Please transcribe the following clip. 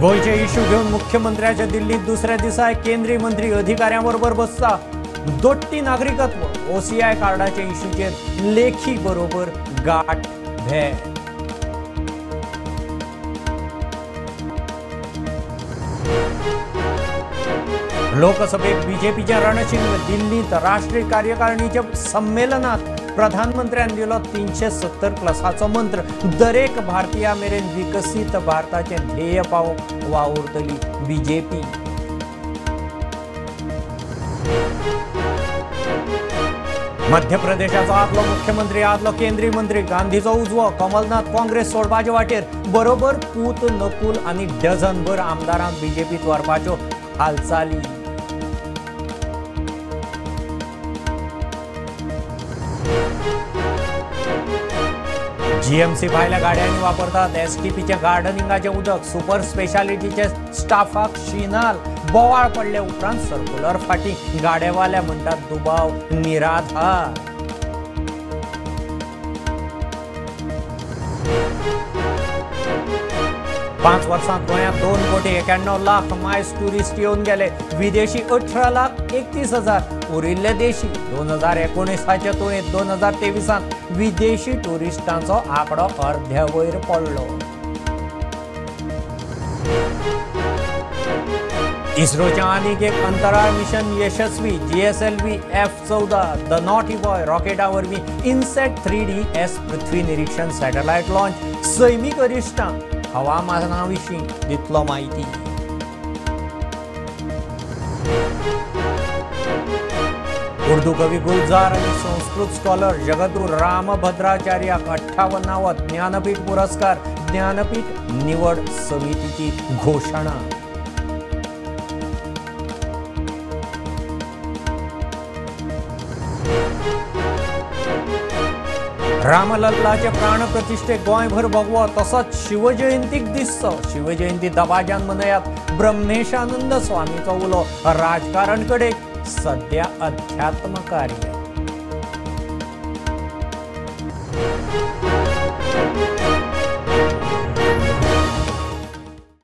गोंयचे इश्यू घेवन मुख्यमंत्र्याच्या दिल्लीत दुसऱ्या दिसा केंद्रीय मंत्री अधिकाऱ्यां बरोबर बसता। दोट्टी नागरिकत्व ओसीआय कार्डाच्या इश्यूचेर लेखी बरोबर गाठ भेट। लोकसभेत बीजेपीचे रणशिंग दिल्लीत राष्ट्रीय कार्यकारिणीच्या संमेलनात प्रधानमंत्र्यान दिलो 370 प्लसाचो मंत्र। दरेक भारतीया मेरेन विकसीत भारताचे ध्येय पावोवंक वावुरतली बीजेपी। मध्य प्रदेशाचो आदलो मुख्यमंत्री आदलो केंद्रीय मंत्री गांधीचो उजवो कमलनाथ काँग्रेस सोडपाचे वाटेर बरोबर पूत नकुल आनी डझनभर आमदारांक बीजेपीत व्हरपाच्यो हालचाली। जीएमसी भायल्या गाड्यांनी वापरतात एसटीपीचे गार्डनिंगाचे उदक। सुपर स्पेशालिटीचे स्टाफाक शिनाल बोवाळ पडले उपरांत सर्क्युलर फाटी गाडेवाले म्हणटात दुबाव निराधार। पांच वर्सांत गोंयांत 2,91,00,000 मायस ट्युरिस्ट येवन गेले। विदेशी 18,31,000 उरिल्ले देशी। 2019 तुळेंत 2023 विदेशी ट्युरिस्टांचो आंकडो अर्ध्या वयर पडलो। इस्रोचें आनीक एक अंतराळ मिशन यशस्वी। GSLV F-14 the naughty boy रॉकेटा वरवीं इनसॅट 3DS पृथ्वी निरीक्षण सॅटलायट लॉन्च। सैमीक अरिश्टां हवामाना विशीं दितलो म्हायती। उर्दू कवी गुलजार आनी संस्कृत स्कॉलर जगद्गुरू रामभद्राचार्याक 58वो ज्ञानपीठ पुरस्कार। ज्ञानपीठ निवड समितीची घोशणा। रामलल्लाचे प्राणप्रतिष्ठे गोंयभर भगवो तसोच शिवजयंतीक दिसचो। शिवजयंती दबाज्यान मनयात ब्रह्मेशानंद स्वामीचो उलो। राजकारण कडेन सद्या अध्यात्म कार्य।